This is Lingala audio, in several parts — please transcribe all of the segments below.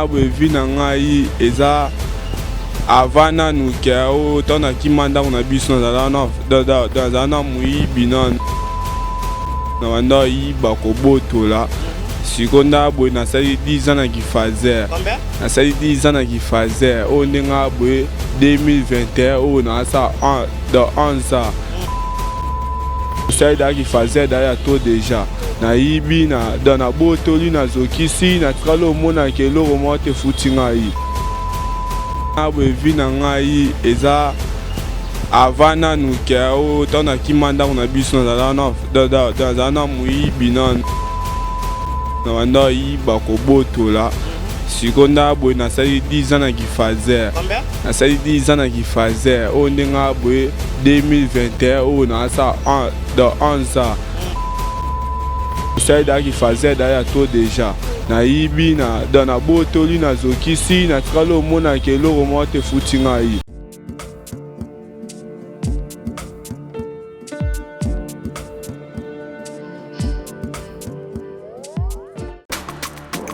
Boye vie na ngai eza avant nanu ke oyo ntango nakima ndako na biso, nazala na moyibi nanu, na banda oyiba kobotola. Sikoyo nda boye nasali 10 ans na kifazer, nasali 10 ans na kifazer. Oyo ndenge boye 2021 oyo nasala dans 11 ans, osali daki fazer da ya to déjà nayibi na da nabotoli, nazokisi, natikali omonaka eloko moko te futi ngai. Boye vie na ngai eza avant nanu ke oyo ntango nakima ndako na biso, nazala na moyibi nanu, na banda oyiba kobotola. Sikoyo nda boye nasali 10 ans na kifazer, nasali 10 ans na kifazer. Oyo ndenge boye 2021 oyo nasala dans 11 ans, osali daki fazer da ya to déjà nayibi na da nabotoli, nazokisi, natikali omonaka eloko moko te futi ngai.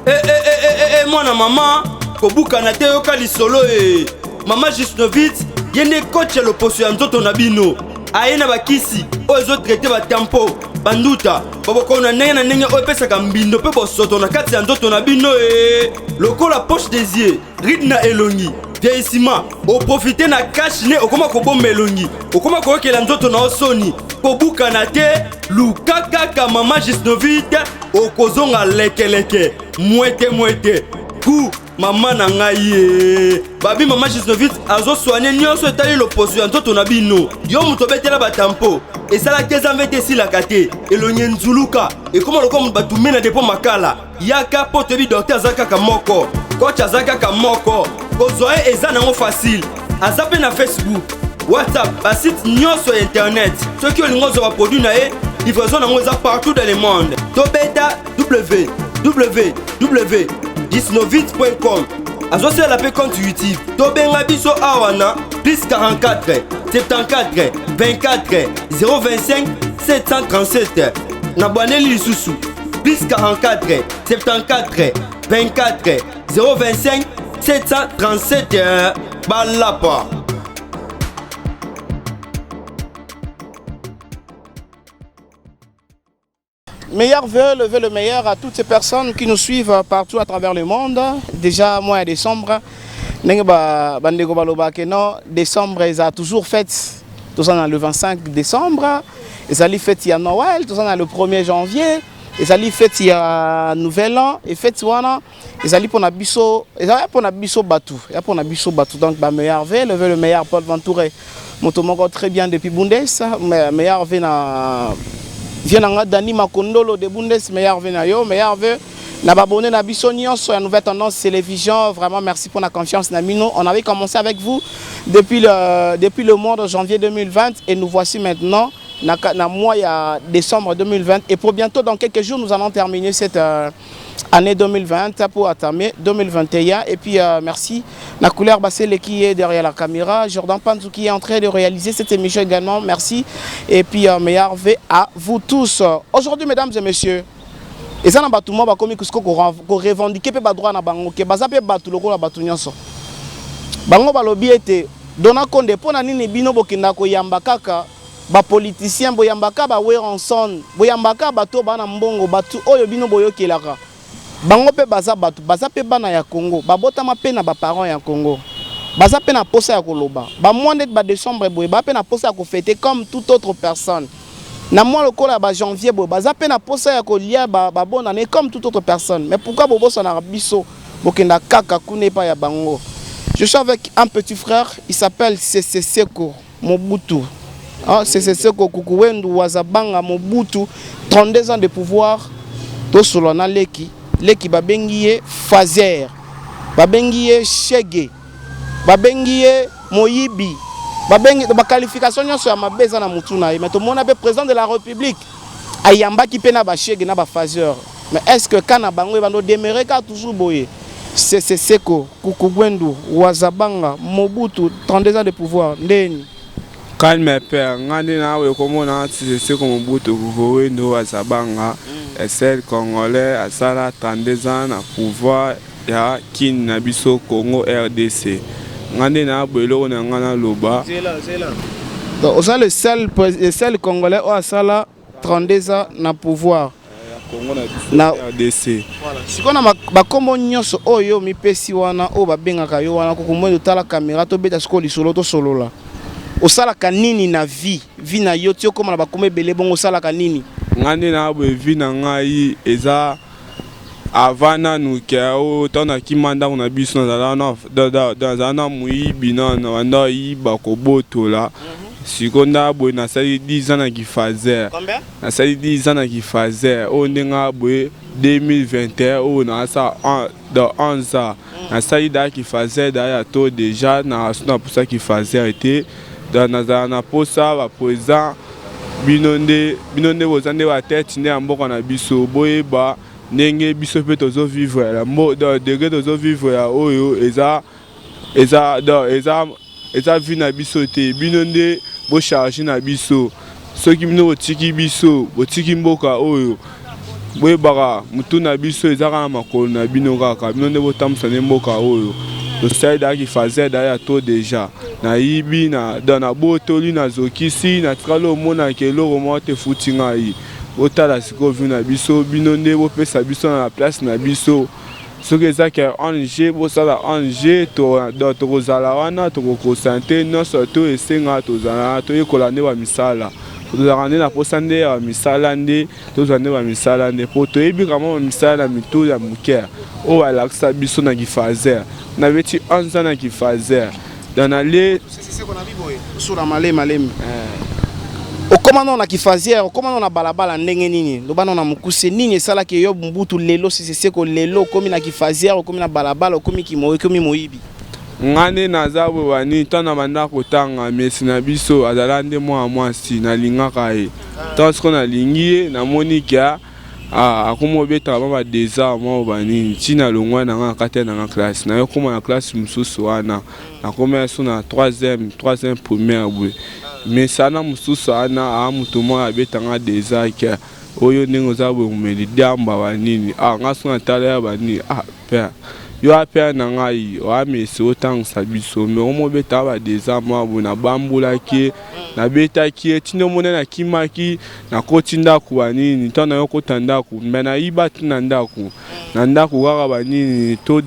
Eh, eh, eh, eh, eh, mwana mama, kobukana te, yoka lisolo e. Mama Jusnovit ye nde coach ya loposo ya nzoto na bino. Aye na bakisi oyo ezotraite batampo, banduta, babokono na ndenge na ndenge oyo epesaka mbindo mpe bosoto na kati ya nzoto na bino e, lokola poche des yeux, ride na elongi, vieillissement. Oprofite na cache ne, okoma kobomba elongi, okoma koyokela nzoto na yo soni. Kobukana te, luka kaka mama Jusnovit, okozonga lekeleke, mwete mwete ku mama na ngai ye. Babi mama Gisnovit azosoigne nyonso etali loposo ya nzoto na bino. Yo moto obetela batampo, esalaki eza mvete, esilaka te, elongi enzuluka, ekoma lokola moto batume na depo makala. Yaka mpo toyebi docteur aza kaka moko, coach aza kaka moko. Kozwa ye eza nango facile. Aza mpe na Facebook, WhatsApp, basite nyonso ya internet. Soki olingi ozwa baproduit na ye, livraison nango eza partout dans le monde. Tobeta www.gisnovit.com. Azosalela mpe compte YouTube. Tobenga biso awa na plus 44 74 24 025 737. Na bwaneli lisusu, plus 44 74 24 025 737. Balapa. Meilleur vœu, le vœu le meilleur à toutes ces personnes qui nous suivent partout à travers le monde. Déjà, mois de décembre, ndenge ba bandeko balobaka non, décembre eza toujours fête. Toza na le 25 décembre, ezali fête ya Noël, toza na le 1er janvier, ezali fête ya Nouvel An. Et fête wana ezali mpona biso, ezali mpona biso bato, ya mpona biso bato. Donc ba meilleur vœu, le vœu le meilleur, Paul Ventouré, moto moko très bien depuis Bundes. Meilleur vœu na vie na nga Dani Makondolo de Bundes, meilleur vœu na yo, meilleur vœu na babone na biso nyonso ya Nouvelle Tendance Télévision. Vraiment merci pour la confiance na bino. On avait commencé avec vous depuis le mois de janvier 2020 et nous voici maintenant na mois ya décembre 2020. Et pour bientôt, dans quelques jours, nous allons terminer cette année 2020 pour entamer 2021. Et puis merci la couleur Bassele qui est derrière la caméra, Jordan Panzou qui est en train de réaliser cette émission également, merci. Et puis meilleur vœu à vous tous. Aujourd'hui, mesdames et messieurs, eza na bato moko bakomi kusiko korevendiquer mpe badroit na bango, ke baza mpe bato lokola bato nyonso. Bango balobi ete Dona Konde, mpo na nini bino bokenda koyamba kaka bapoliticien, boyambaka baWerrason, boyambaka bato oyo baa na mbongo, bato oyo bino boyokelaka? Bango mpe baza bato, baza mpe bana ya Congo, babotama mpe na baparent ya Congo, baza mpe na posa ya koloba. Bamwa ndeti badécembre boye, baa mpe na posa ya kofêter comme toute autre personne. Na mwa lokola ya bajanvier boye, baza mpe na posa ya kolia babonne année comme toute autre personne. Mais pourquoi bobosanaka biso, bokenda kaka kuna epai ya bango? Je suis avec un petit frère, il s'appelle Sese Seko Mobutu. Ah, Sese Seko Kukuwendu Wazabanga Mobutu, 32 ans de pouvoir. Tosolola na leki. Leki, babengi ye fazer, babengi ye shege, babengi ye moyibi, babengi baqualification nyonso ya mabe eza na mutu na ye. Mais tomona mpe président de la République ayambaki mpe na bashege, na bafazer. Mais est ce que ka na bango ebando demeurer kaka toujours boye? Sese Seko Kukugwendu Wazabanga Mobutu, 32 ans de pouvoir, ndeni? Calme père, nga nde nawe komona Sese Seko Mobutu Kukuwendo Azabanga, esel congolais asala 32 ans na pouvoir. Ya Kin na biso Congo RDC. Nga nde na boye, eloko na nga naloba. Zela, zela. Donc oza le seul Congolais oyo asala 32 ans na pouvoir. Ya Congo na biso RDC. Sikoyo na bakombo nyonso oyo mipesi wana, oyo babengaka yo wana, kokombo, totala caméra, tobeta sikoyo lisolo, tosolola. Osalaka nini na vie na yo ti okóma na bakombo ebele bongo? Osalaka nini? Nga nde na boye, vie na ngai eza avant nanu ke oyo ntango nakima ndako na biso, nazala na moyibi nano, na banda oyiba, kobotola. Sikoyo nda boye nasali 10 ans na kifazer. Nasali 10 ans na kifazer oyo ndenge boye 2021 oyo nasala dans 11 ans. Nasali daa kifazer daa ya to déjà na posa kifazer te. Donc nazala na posa baprésident, bino nde boza nde batete nde ya mboka na biso, boyeba ndenge biso mpe tozovivre degré tozovivre ya oyo eza donc eza vie na biso te. Bino nde bocharge na biso. Soki bino botiki biso, botiki mboka oyo, boyebaka motu na biso eza kaka na makolo na bino. Kaka bino nde botambusa nde mboka oyo. Tosali daki fazer da ya to déjà nayibi na donc nabotoli, nazokisi, natikali omonaka eloko moko te futi ngai. Botala sikoyo vie na biso. Bino nde bopesa biso na place na biso. Soki eza ke ONG, bosala ONG, donc tokozala wana, tokokosante nyonso to esenga tozala, toyekola nde bamisala. Tozalaka nde na posa nde ya bamisala, nde tozwa nde bamisala nde, mpo toyebi kama bamisala na mitu ya moke oyo balakisa biso na kifazer. Nabeti 11 ans na kifazer, donc nalie. Osula malemi malemi. Okóma nano na kifaziere, okóma nano na balabala ndenge nini? Loba nano na mokuse, nini esalaki yo mbutu lelo Sese Seko, lelo okómi na kifaziere, okómi na balabala, okómi okómi moyibi? Nga nde naza boye, banini, ntango na banda kotanga, mesi na biso azala nde mwana mwasi nalingaka ye. Ntango sikoyo nalingi ye, namoni kia akómi obetaka mwa badésart mwa banini, ntina longwa na nga na kati na nga classe naye okóma na classe mosusu wana, nakomi so na troisième primaire boye. Mesana mosusu wana aa moto moko abetanga désart ke oyo ndenge oza boye, momeli diamba, banini. Nga so natala ya banini, père, yo apere na ngai oamesi otangisa biso, me omobeta badésart mwa boye. Nabambulaki ye, nabetaki ye ntina omona nakimaki, nakoti ndako banini. Ntango nayokota ndako, me nayiba ti na ndako kaka banini to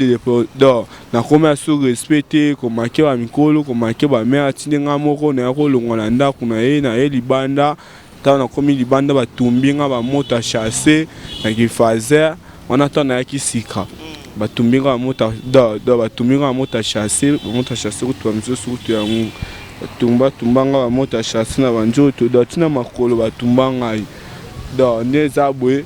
donc nakomi aso respect te, komake bamikolo, komake bamare. Atindi nga moko naya kolongwa na ndako na ye, na ye libanda. Ntango nakomi libanda, batumbi nga bamoto ya chasse na kifazer wana. Ntango nayaki sika, batumbi nga bamoto, batumbi nga bamoto ya chasse, bamoto ya chasse kutu, bamisusu kutu yango batumba tumba nga bamoto ya chasse na banzoto, donc ntina makolo batumba ngai. Donc nde eza boye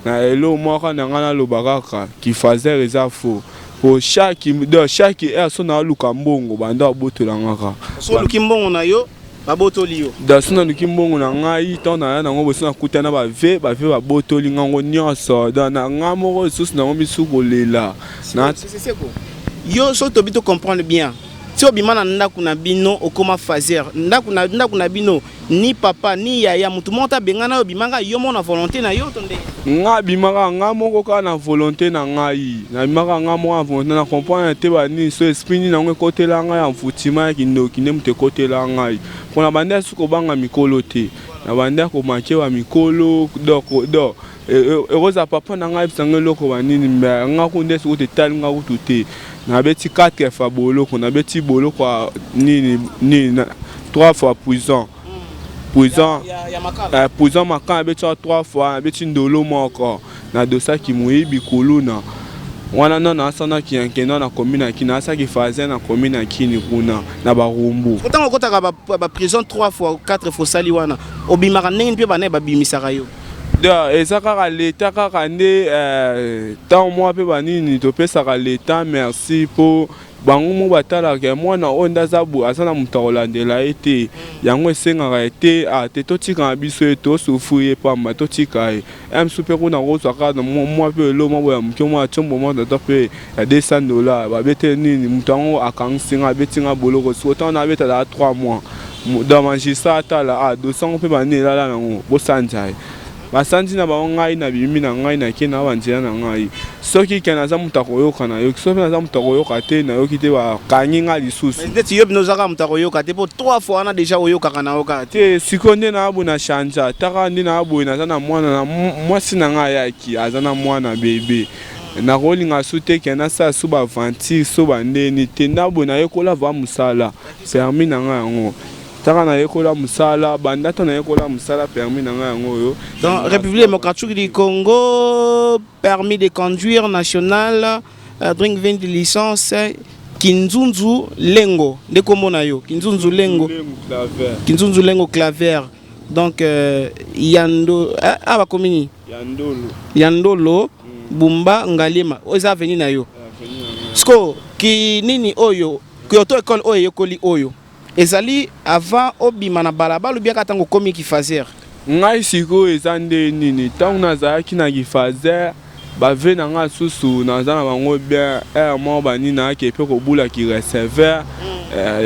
na eloko moko na ngai naloba kaka kifazer eza faux, po chaque, donc chaque heure so naluka mbongo, banda babotolangaka. So oluki mbongo na yo, babotoli yo? Donc so naluki mbongo na ngai, ntango naya nango boso, nakuta na bave babotoli ngango nyonso. Donc na ngai moko lisusu nango misu kolela. Yo so tobi to comprendre bien, ti obima na ndako na bino, okóma fazer, ndako na bino ni papa ni yaya, motu moko te abengana yo? Obimaka yo moko na volonté na yo to ndenge? Nga abimaka nga moko kaka na volonté na ngai. Nabimaka nga moko na volonté. Na comprendre te banini so esprit nini yango ekotela ngai ya mfutima ya kindoki nde moto ekotela ngai, mpo na bandi asi kobanga mikolo te, na bandi akomake bamikolo. Donc ekozala papa na ngai ayebisanga eloko banini, me nga ku nde soki etali nga kutu te. Nabeti 4 fois boloko, nabeti boloko nini nini, 3 fois prison Makala, nabeti wa 3 fois, nabeti ndolo moko na dosaki moyibi kuluna wana. No nasanaki ya nkenda na komi na Kini, nasaki faze na komi na Kini kuna na Barumbu. Ntango okotaka baprison 3 fois, 4 fois osali wana, obimaka ndenge mpe bana babimisaka yo? Donc eza kaka leta kaka nde ntango moko mpe banini topesaka leta merci, mpo bango mo batalaka mwana oyo nde aza boye, aza na moto akolandela ye te. Yango esengaka ete te totikaka biso ye, tosouffrir ye pamba, totika ye mosusu mpe kuna kozwa kaka mwa mpe elo mwa boya moke, mwa tiombo mwa tata mpe ya 200 $. Babete nini, moto yango akangisi nga, abeti nga boloko. Siko ntango nabetaka 3 mois, donc magistrat atala dossier yango mpe banini elala nango, bosanza ye. Basanzi na bango ngai nabimi na ngai nake na banzela na ngai. Soki ke naza moto akoyoka nayoki, soki naza moto akoyoka te nayoki te, bakangi ngai lisusu. Neti yo bino ozaka moto akoyoka te, mpo trois fois wana déjà oyokaka na yo kaka te. Te, sikoyo nde naa boye na changea taka nde naa boye, naza na mwana na mwasi na ngai ayaki aza na mwana bebe, nakolinga su te ke nasala su baaventure so bandeni te. Nda boye nayekola va mosala, permis na ngai yango taka nayekola mosala banda to nayekola mosala, permis na ngai yango oyo. Donc République démocratique du Congo, permis de conduire national, driving licence, Kinzunzu Lengo nde kombo na yo, Kinzunzu Lengo. Claver. Kinzunzu Lengo Claver. Donc Yando, ah, bakomi nini? Ya Ndolo. Ya Ndolo, Bumba, Ngaliema. Oyo eza avenue na yo. Siko ki nini oyo ki auto école oyo eyekoli oyo ezali avant obima na balabala, obiaka ntango okomi kifaser? Ngai sikoyo eza nde nini, ntango nazalaki na kifaser, bave na ngai susu naza na bango bien. Aire moko banini nayaki mpe kobula kireceveur,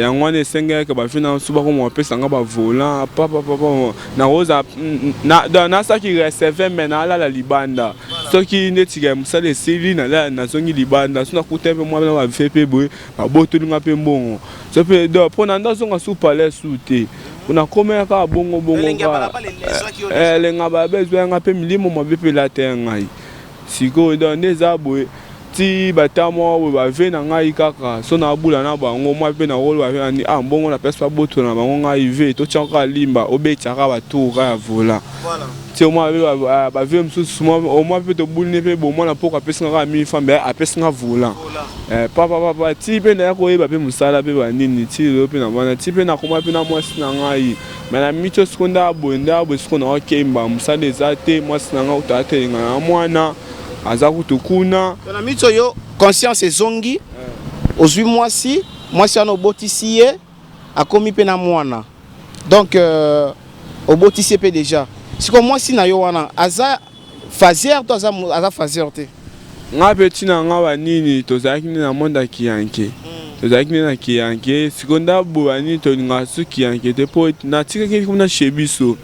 yango wana esengaki bave na su bakoma bapesa nga bavolant papapapa. Nakoza nasalaki receveur, mais nalala libanda. Soki neti ka mosala esili, nalala, nazongi libanda. So nakuta mpe mwana bave mpe boye, babotoli nga mpe mbongo. So mpe donc mpo na nde azonga su palais su te, nakomela kaka bongo bongo. Elenga balabala ezwyanga mpe milimo mabe mpe elata ya ngai. Sikoyo donc nde eza boye ti bata moko boye bave na ngai kaka so nabula na bango mwa mpe nakoloba mpe nani, ah, mbongo na place babotola na bango ngai ve totia kaka limba obetiaka batour kaka ya volant ti omwa mpe bave mosusu omwa mpe tobulini mpe bo mwana poko apesi nga kaka 1000 francs, apesi nga volant papa papa ti mpe naya koyeba mpe mosala mpe banini ti lelo mpe na ti mpe nakoma mpe na mwasi na ngai. Me na miti siko nde aboye, nde aboye siko naokemba mosala eza te. Mwasi na ngai kutu atelenga na mwana aza kutu kuna. Na miti oyo conscience ezongi, ozwi mwasi, mwasi wana obotisi ye, akomi mpe na mwana. Donc obotisi ye mpe déjà. Sikoyo mwasi na yo wana aza phaseur to aza phaseur te? Nga mpe ntina nga banini tozalaki nde na monde ya kiyanke, tozalaki nde na kiyanke. Sikoyo nde boye banini tolingaka su kiyanke te, mpo natikaki kuna chez biso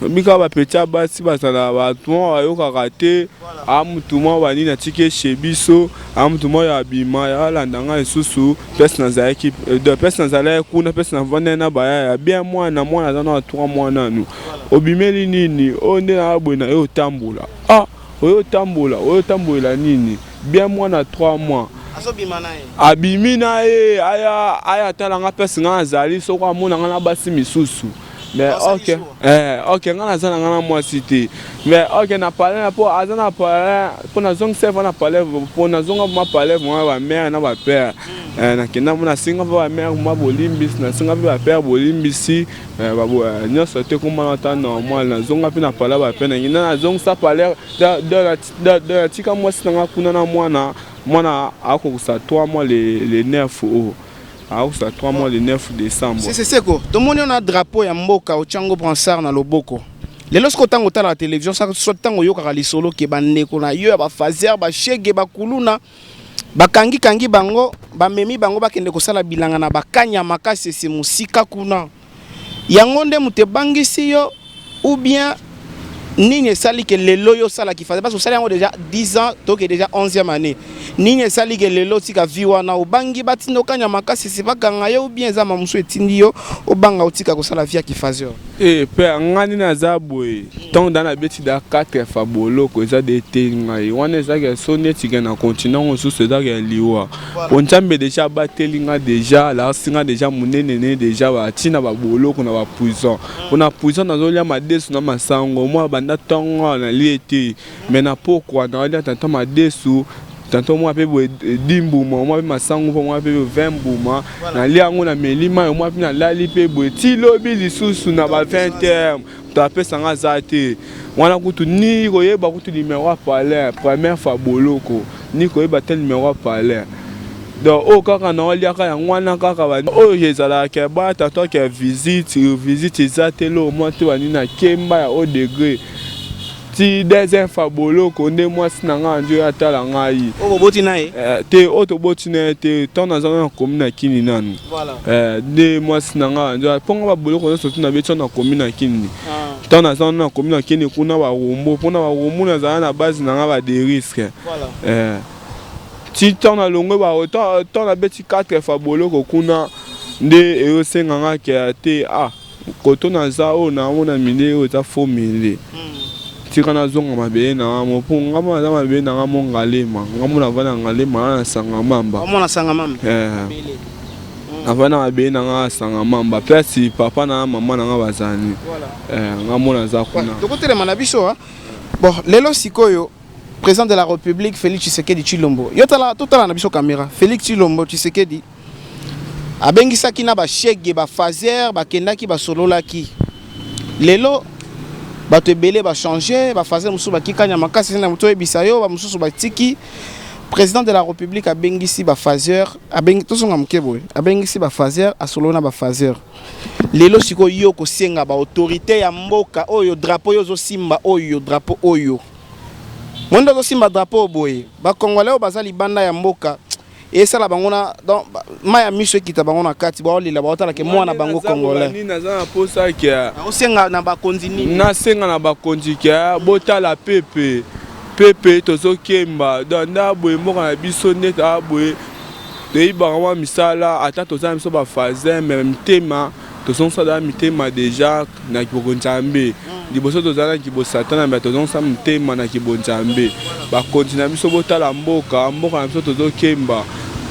bika bapeti ya basi bazala bato moko bayokaka te. A mutu moko banini atiki chez biso, a mutu moko ya abima ya alanda ngai lisusu place nazalaki, place nazalaki kuna, place navandaki na baya ya bien. Mwana mwana aza na 3 mois nanu. Obimeli nini oyo nde na boye na yo otambola, ah, oyo otambola, oyo otambolela nini? Bien mwana 3 mois. Azobima na ye. Abimi na ye, aya aya atala nga place nga nazali. Soko amona nga na basi misusu, mais ok, ok, nga naza na nga na mwasi te. Mais ok, na palais mpo aza na palais, mpo nazongisa eva na palais, mpo nazonga ma palais vraiment bamère na bapère. Nakenda mpo nasenga mpe bamère mwa bolimbisi, nasenga mpe bapère bolimbisi nyonso te. Komana ata normal, nazonga mpe na palais bapère nangi na nazongisa palais. Natika mwasi na nga kuna na mwana. Mwana akokisa 3 mois le 9 oyo, akokisa 3 mois le 9 décembre. Sese Seko, tomoni yo na drapeau ya mboka, otiango brassard na loboko. Lelo soki ntango otalaka télévision, soit ntango oyokaka lisolo ke bandeko na yo ya bafaser, bashege, bakuluna, bakangikangi bango, bamemi bango bakende kosala bilanga na bakanya makasi ese mosika kuna, yango nde moto ebangisi yo ou bien nini esali ke lelo yo osalaki phaseur? Parce que osali yango déjà 10 ans, toke déjà 11e année. Nini esali ke lelo otika vie wana? Obangi batinda okanya makasi ese bakanga yo, ou bien eza mamosu etindi yo obanga otika kosala vie ya kiphaseur? E mpe nga nde naza boye, ntango da nabeti da 4 fa boloko, eza de te ngai wana ezalaki so neti ke na continent mosusu ezalaki ya liwa, po Nzambe déjà abateli nga, déjà alakisi nga déjà monene ne déjà batina baboloko na baprison. Mpo na prison nazolia madesu na masango mwa banda ntongo nalie te, mais na pokwa naolia tanta madesu, tanto mwa mpe boye 10 mbuma, mwa mpe masango mpo mwa mpe 20 mbuma nalia yango, nameli mai mwa mpe nalali mpe boye ti lobi lisusu na ba 20 heures. Moto apesanga aza te wana kutu, ni koyeba kutu numéro ya palais. Première fois boloko, ni koyeba te numéro ya palais. Donc oyo kaka naoliaka yango wana kaka oyo ezalaka baya tanto ke visite, visite eza te loo mwa te banini na kemba ya haut degré ti deuxième fois boloko nde mwasi na ngai andi oyo atala ngai. Oyo boboti na ye? Te, oyo toboti na ye te. Ntango naza na komi na kini nanu, nde mwasi na ngai andi mponga baboloko nyonso tu nabeti wana nakomi na kini. Ntango naza wana, nakomi nakende kuna Barumbu, mpona Barumbu nazala na base na nga baderisque. Ti ntango nalongwe, ntango nabeti 4 fois boloko kuna, nde eyosenga nga ke te, ah, koto naza oyo, naomona milieu oyo eza faux milieu, tika nazonga mabele na nga mo, mpo nga mo naza mabele na nga mo Ngalema. Nga mo nava na Ngalema, na Sanga Mamba. Omona Sanga Mamba. Nava na mabele na nga Sanga Mamba, place papa na mama na nga bazali. Nga mo naza kuna. Tokotelema na biso. Bon, lelo sikoyo président de la République Félix Tshisekedi Tshilombo, yo tala, totala na biso caméra, Félix Tshilombo Tshisekedi abengisaki na bashege, bafaser, bakendaki, basololaki. Lelo bato ebele bachange, bafaser mosusu bakikanya makasi na moto oyebisa yo, bamosusu batiki. Président de la République abengisi bafaser, abengi, tozonga moke boye, abengisi bafaser, asololi na bafaser. Lelo sikoyo yo kosenga baautorité ya mboka oyo, drapeau oyo ozosimba, oyo drapeau oyo mondo ozosimba, drapeau boye, bakongolais oyo baza libanda ya mboka, esala bango na donc mai ya miso ekita bango na kati, baolela, baotalake mwana bango congolais. Nini naza na posa ke Osenga na bakonzi nini? Nasenga na bakonzi ke botala pepe pepe, tozokemba. Donc nde boye mboka na biso nde taa boye, toyibaka mwa misala, ata toza na biso bafaser, mais mitema tozongisa mitema déjà na kibonzambe. Liboso tozala na kibosatana, mais tozongisa motema na kibonzambe. Bakonzi na biso, botala mboka, mboka na biso tozokemba,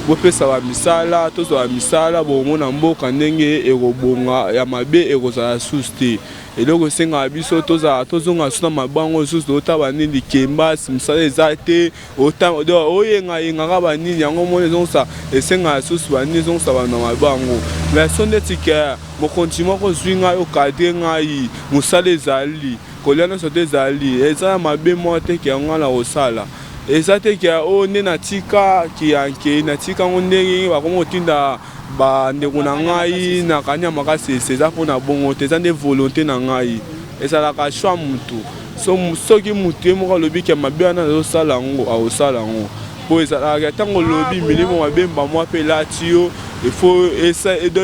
bopesa bamisala, tozwa bamisala, bomona mboka ndenge ekobonga, ya mabe ekozala susu te. Eloko esengaka biso, tozala tozonga susu na mabango lisusu, totala banini, kembasi, mosala eza te, oyengayengaka banini yango moni ezongisa, esengaka susu banini, ezongisa bato na mabango. Mais so ndeti ke mokonzi moko ozwi ngai, ocadre ngai, mosala ezali, kolia nyonso te ezali, eza ya mabe moko te ke yango ngai na kosala. Eza te ke oyo nde natika kiyanke, natika yango ndenge bakomi kotinda bandeko na ngai na kanya makasi. Ese eza mpona bongo te, eza nde volonté na ngai, ezalaka choix mutu. So soki mutu ye moko alobi ke mabe wana azosala yango, akosala yango, mpo ezalaka ntango olobi milimo mabe mbamwa mpe elati yo, ifo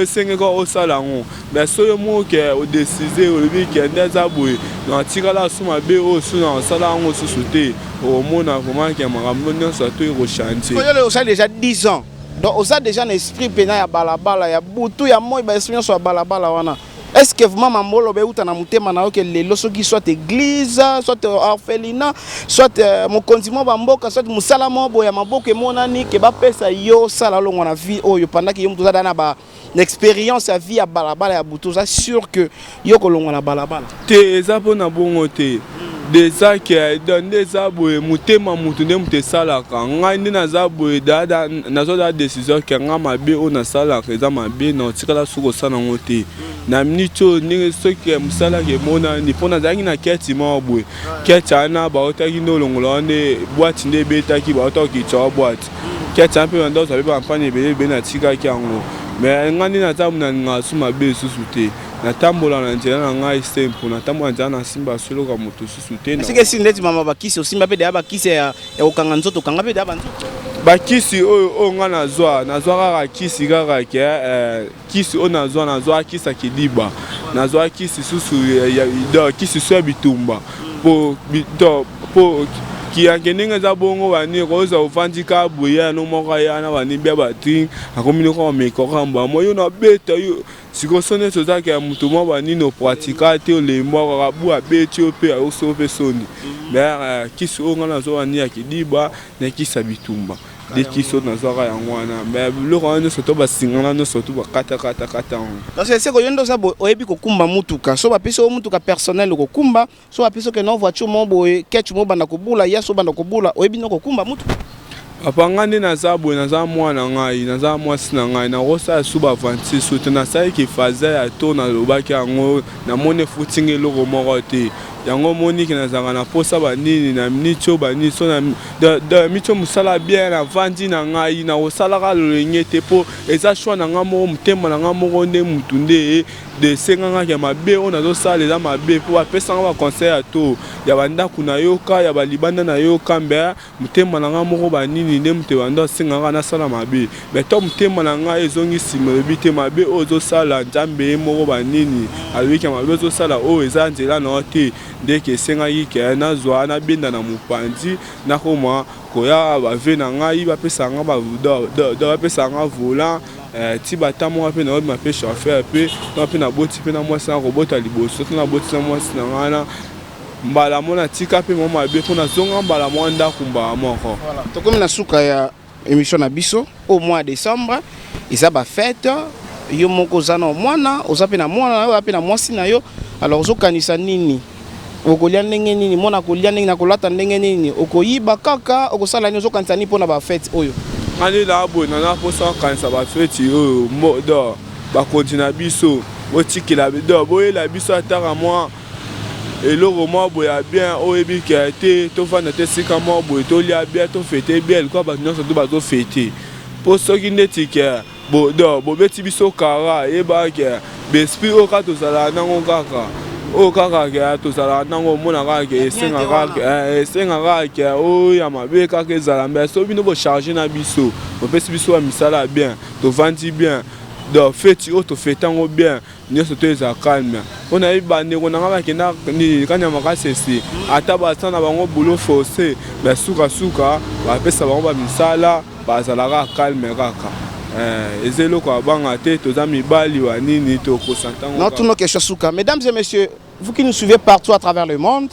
esengeka osala yango. Mais soki yo moko ke odécider, olobi ke nde aza boye, natikala so mabe oyo so na osala yango susu te, okomona vraiment ke makambo nyonso ato ekochange. Oyo osali déjà 10 ans, donc oza déjà na esprit mpena ya balabala, ya butu, ya moi, baesprit nyonso ya balabala wana. Est ce que vraiment mambo oloba euta na motema na yo, ke lelo soki soit église, soit orphelinat, soit mokonzi moko bamboka, soit mosala moko boye ya maboko emonani ke bapesa yo, osala, olongwa na vie oyo, pendant ke yo moto oza da na ba na expérience ya vie ya balabala, ya butu, oza sûr que yo kolongwa na balabala? Te, eza mpona bongo te. Deza ke nde eza boye, motema motu nde moto esalaka. Ngai nde naza boye, dada, nazwa da décision ke nga mabe oyo nasalaka eza mabe, na otikala soki kosala yango te. Na miniti oyo, ndenge soki mosalaka emonani, mpo nazalaki na keti moko boye, keti wana baotaki nde olongola wana nde boîte nde ebetaki, baota kokitisa wa boîte, keti wana mpe banda ozwa mpe bampane ebele ebele, natikaki yango. Mais ngai nde naza, nalingaka su mabe lisusu te. Natambola na nzela na ngai simple, natambola na nzela na nsimba soloka moto susu te. Sike esi ndeti mama bakisi, osimba mpe deya bakisi ya kokanga nzoto, okanga mpe deya banzoto? Bakisi oyo ngai nazwa kaka kisi, kaka ke kisi oyo nazwa kisi ya kidiba, nazwa kisi susu, kisi so ya bitumba, po kiyanke ndenge eza bongo, bani kozwa ovandi ka boye ya no moko aya na bani bia batring, akomi noko amekaka mbamo yo nabeta yo. Sikoyo so neti ozalaka ya motu mwa banini, opratika te, olembwa kaka bu, abeti yo mpe ayoso mpe soni. Mais kisi oyo ngai nazwa, bani ya kidiba na kisi ya bitumba, nde kisi oyo nazwaka yango wana. Mais biloko wana nyonso to basingana nyonso to bakatakatakata yango. Donc seko yo nde oza boye, oyebi kokumba mutuka? So bapesi yo mutuka personnel, okokumba? So bapesi oke no voiture mo boye, ketch mo banda kobula ya so banda kobula, oyebi no kokumba mutuka? Papa, ngai nde naza boye, naza mwana ngai, naza mwasi na ngai, nakosala su baaventure su te. Nasalaki faza ya to nalobaki yango, namoni efutinga eloko moko te. Yango omoni ke nazalaka na posa banini na miniti oyo banini so na miniti oyo mosala bien, navandi na ngai, nakosalaka lolenge te, mpo eza choix na ngai moko, motema na ngai moko nde mutu nde esengangaki ya mabe oyo nazosala eza mabe, mpo bapesanga baconseil ya to ya bandako nayoka, ya balibanda nayoka, mbe motema na ngai moko banini nde moto ebanda asengaka nasala mabe. Mais to motema na ngai ezongi nsima, elobi te mabe oyo ozosala, Nzambe ye moko banini alobiki ya mabe ozosala oyo eza nzela na yo te. Ndeke esengaki ke nazwa nabenda na mopanzi, nakoma koya bave na ngai, bapesaka nga volant ti bata moko mpe naobima mpe chauffeur mpe to mpe naboti mpe na mwasi na kobota liboso to naboti na mwasi na ngai na mbala mo natika mpe mwa mabe mpo nazonga mbala mwa ndako mbala moko. Voilà. Tokomi na suka ya émission na biso. Au mois de décembre eza bafête. Yo moko oza na mwana, oza mpe na mwana na yo, oza mpe na mwasi na yo. Alors ozokanisa nini? Okolia ndenge nini? Mwana kolia ndenge na kolata ndenge nini? Okoyiba kaka? Okosala nini? Ozokanisa nini mpona bafête oyo? Ngani na boye nana mposa okanisa bafeti oyo do bakonzi na biso botikela do boyela biso ataka mwa eloko mwa boye ya bien oyebi ke te tovanda te esika mwa boye, tolia bien, tofêter bien likoa bato nyonso to bazofêter. Mpo soki ndeti ke do bobeti biso kara, yeba ke baesprit oyo kaka tozalaka nango, kaka oyo kaka ke tozalaka nango, omona kaka ke esengaka ke oyo ya mabe kaka ezala. Mbe so bino bocharge na biso, bopesi biso ya misala ya bien, tovandi bien, donc feti oyo tofêter yango bien, nyonso to eza calme. Mpo nayebi bandeko na nga bakenda kanya makasi esi ata basala na bango boulot forcé, mais sukasuka bapesa bango bamisala, bazalaka calme kaka. Eza eloko ya banga te, toza mibali wa nini tokosa ntango. Non, tous nos questions suka. Mesdames et messieurs, vous qui nous suivez partout à travers le monde,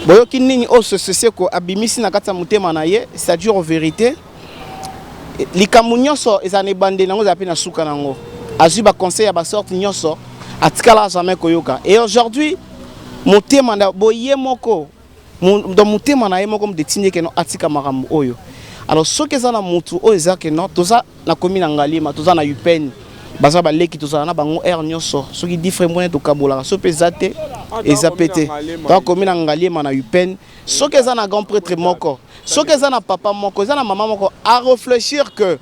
boyoki nini oyo Sese Seko abimisi na kati ya motema na ye, c'est-à-dire vérité. Likambo nyonso eza na ebandeli yango, ezala mpe na suka nango. Azwi baconseil ya basorte nyonso, atikala jamais koyoka. Et aujourd'hui motema na boye moko, donc motema na ye moko moto etindi ke no atika makambo oyo. Alors soki eza na motu oyo eza ke no toza na komi na Ngaliema, toza na UPN, baza baleki, tozala na bango aire nyonso. Soki difre mbone tokabolaka, so mpe eza te, eza pe te. Tokomi na Ngaliema na UPN. Soki eza na grand prêtre moko, soki eza na papa moko, eza na mama moko, à réfléchir que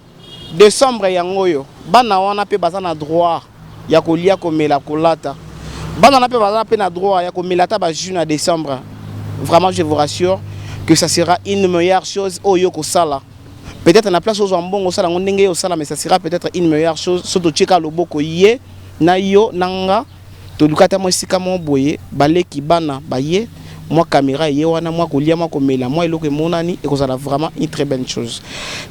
décembre yango oyo, bana wana mpe baza na droit ya kolia, komela, kolata. Bana wana mpe baza mpe na droit ya komela ata bajus na décembre. Vraiment, je vous rassure que ça sera une meilleure chose oyo kosala. Peut-être na place ozwa mbongo osala yango ndenge osala, mais ça sera peut-être une meilleure chose so totieka loboko ye na yo na nga, toluka ata mwa esika moko boye, baleki bana baye, mwa caméra ye wana, mwa kolia, mwa komela, mwa eloko emonani, ekozala vraiment une très belle chose.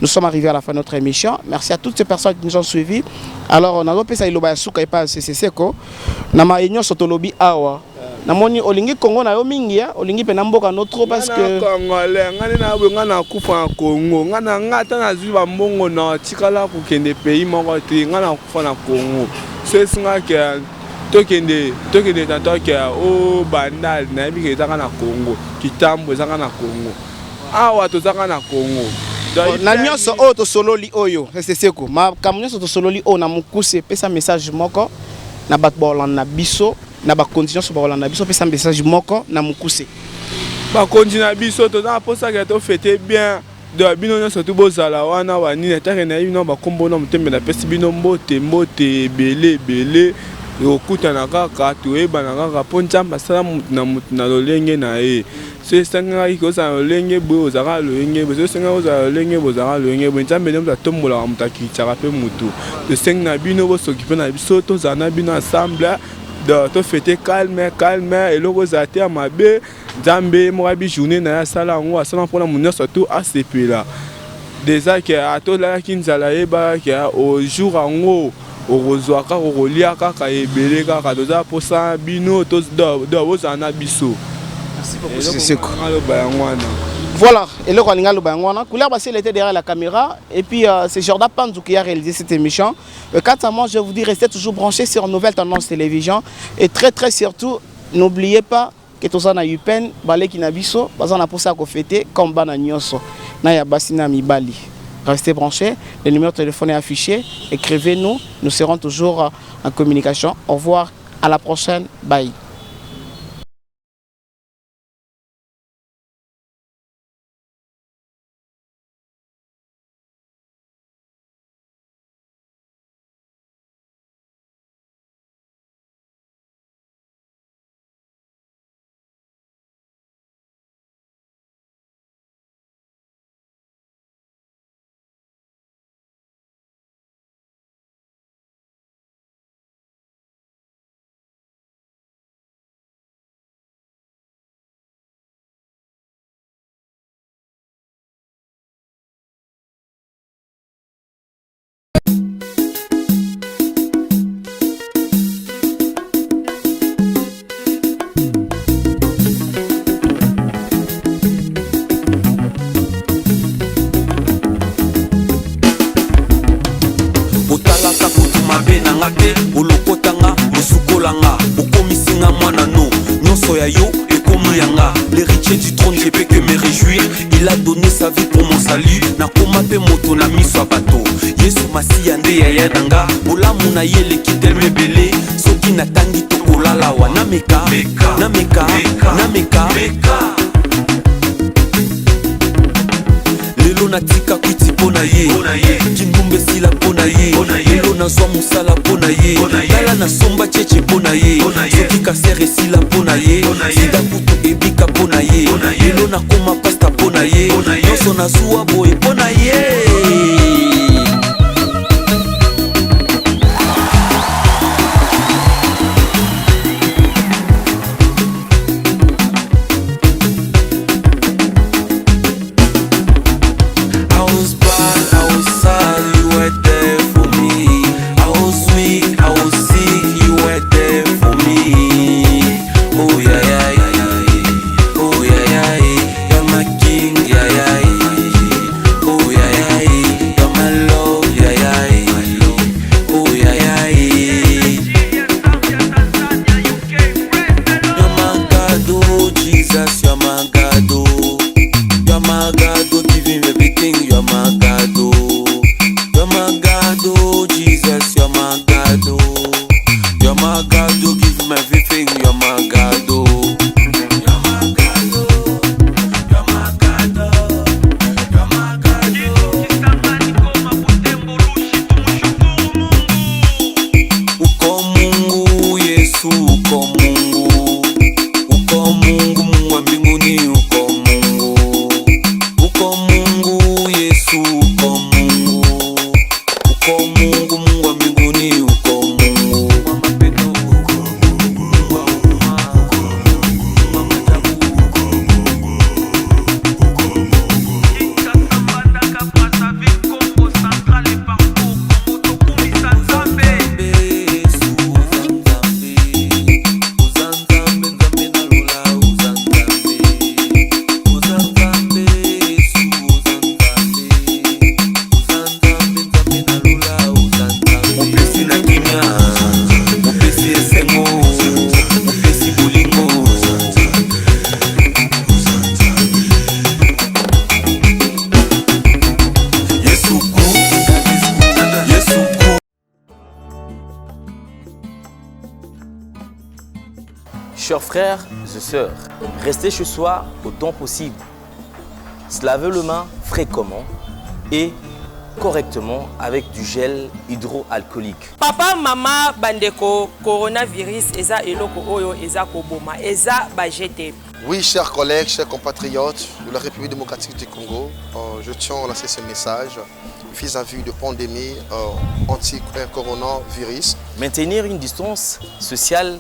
Nous sommes arrivés à la fin de notre émission. Merci à toutes ces personnes qui nous ont suivis. Alors nazopesa liloba ya suka epai ya Sese Seko na maye nyonso tolobi awa. Namoni olingi Kongo na yo mingi, ya olingi mpe na mboka no trop, parce que Congolais ngai na boye, ngai nakufa na Congo. Ngai na ngai ata nazwi bambongo na tikala kokende pays moko te, ngai nakufa na Congo. So esengaki tokende, tokende tanto ke o Bandal, nayebi ke ezaka na Congo, Kitambo ezaka na Congo, awa tozaka na Congo. Na nyonso oyo tosololi oyo, Sese Seko, makambo nyonso tosololi oyo na mokuse, epesa message moko na bato baolanda na biso, na bakonzi nyonso bakolanda biso. Pesa message moko na mokuse. Bakonzi na biso, toza na mposaka tofêter bien. Donc bino nyonso tu bozala wana banini, atake nayebi bino bakombo na motema, napesi bino mbote, mbote ebele ebele. Ekokutana kaka, toyebana kaka, mpo Nzambe asala motu na motu na lolenge na ye. So esengaki kozala lolenge boye, ozalaka lolenge boye. So esengaki kozala lolenge boye, ozalaka lolenge boye. Nzambe nde moto atombolaka moto, akitisaka mpe motu. Tosengi na bino bosoki mpe na biso, tozala na bino ensemble, donc tofêter calme calme, eloko ezala te ya mabe. Nzambe moko ayebi journée na ye, asala yango, asala mpona moto nyonso tu asepela. Déjà ke atolalaki nzala, ayebaka ke au jour yango okozwa kaka, okolia kaka ebele kaka. Toza mposa bino bozala na biso. Aloba yango wana. Voilà, eloko alinga aloba yango wana. Couleur Bassel était derrière la caméra et puis c'est Jordan Panzou qui a réalisé cette émission. Quant à moi, je vous dis, restez toujours branchés sur Nouvelle Tendance Télévision et très très surtout, n'oubliez pas que toza na UPN, baleki na biso baza na posa ya kofêter comme bana nyonso na ya basi na mibali. Restez branchés, le numéro de téléphone est affiché, écrivez-nous, nous serons toujours en communication. Au revoir, à la prochaine, bye. mabe na nga te olokota nga osukola nga okomisi nga mwana no nyonso ya yo ekomi ya nga. L'héritier du trône, je peux que me réjouir. Il a donné sa vie pour mon salut. Nakoma mpe moto na miso ya bato. Yesu Masiya nde yaya na nga, bolamu na ye eleki telema ebele. Soki natangi tokolala wa. Nameka, nameka, nameka. Lelo natika kwiti mpo na ye, kindumba esila mpo na ye. Lelo nazwa mosala mpo na ye, tala nasomba cheche mpo na ye. Soki cancer esila mpo na ye, sida kutu ebika mpo na ye. Lelo nakoma pasta mpo na ye, nyonso nazuwa boye mpo na ye. I was bad, I was sad, you were there for me. I was weak, I was sick, you were there for me. Oh yeah, yeah, yeah. Oh yeah, yeah, yeah. You're my king, yeah, yeah, yeah. Oh yeah, yeah, yeah. You're my love, yeah, yeah, yeah. Oh yeah, yeah, yeah. You're my God, oh Jesus, you're my God, oh. You're my God, oh, giving everything. You're my God, oh. You're my God, oh Jesus, you're my God, oh. You're my God, oh, give me everything. You're my God, oh. You're my God, oh. You're my God, oh. You're my God, oh. Uko Mungu Yesu, uko Mungu, uko Mungu, Mungu wa mbinguni, uko Mungu, uko Mungu Yesu, uko Mungu, uko Mungu, Mungu wa mbinguni, uko Mungu. Wa mapendo, uko Mungu, wa huruma, uko Mungu, wa maajabu, uko Mungu, uko Mungu. Nzambe Yesu, oza Nzambe, oza Nzambe, Nzambe na lola, oza Nzambe, oza Nzambe Yesu, oza Nzambe, oza Nzambe, Nzambe na lola, oza Nzambe. Mopesi na kimia, mopesi esengo, mopesi bolingo. Yesu ku, Yesu ku. Chers frères et sœurs, restez chez soi autant possible. Se laver les mains fréquemment et correctement avec du gel hydroalcoolique. Papa, mama, bandeko, coronavirus eza eloko oyo eza koboma, eza ba jeu te. Oui, chers collègues, chers compatriotes de la République démocratique du Congo, je tiens à lancer ce message vis-à-vis de pandémie anti-coronavirus. Maintenir une distance sociale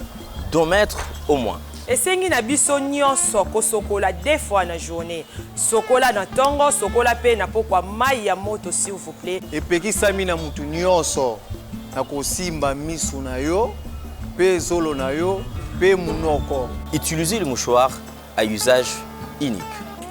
d'1 mètre au moins. Esengi na biso nyonso kosokola deux fois na journée. Sokola na ntongo, sokola mpe na pokwa, mai ya moto, s'il vous plaît. Epekisami na mutu nyonso na kosimba misu na yo mpe zolo na yo mpe munoko. Utilisez le mouchoir à usage unique.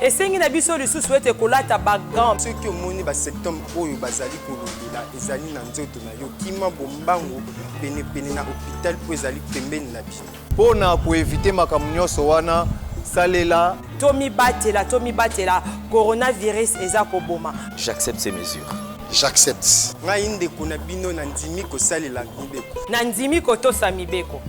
Esengi na biso lisusu ete kolata ba gants. Soki omoni ba symptômes oyo bazali kolobela ezali na nzoto na yo, kima bombango penepene na hôpital mpo ezali pembeni na bino. Mpo na ko éviter makambo nyonso wana, salela Tomibatela, tomibatela, coronavirus eza koboma. J'accepte ces mesures. J'accepte. Ngai ndeko na bino nandimi kosalela mibeko. Nandimi kotosa mibeko.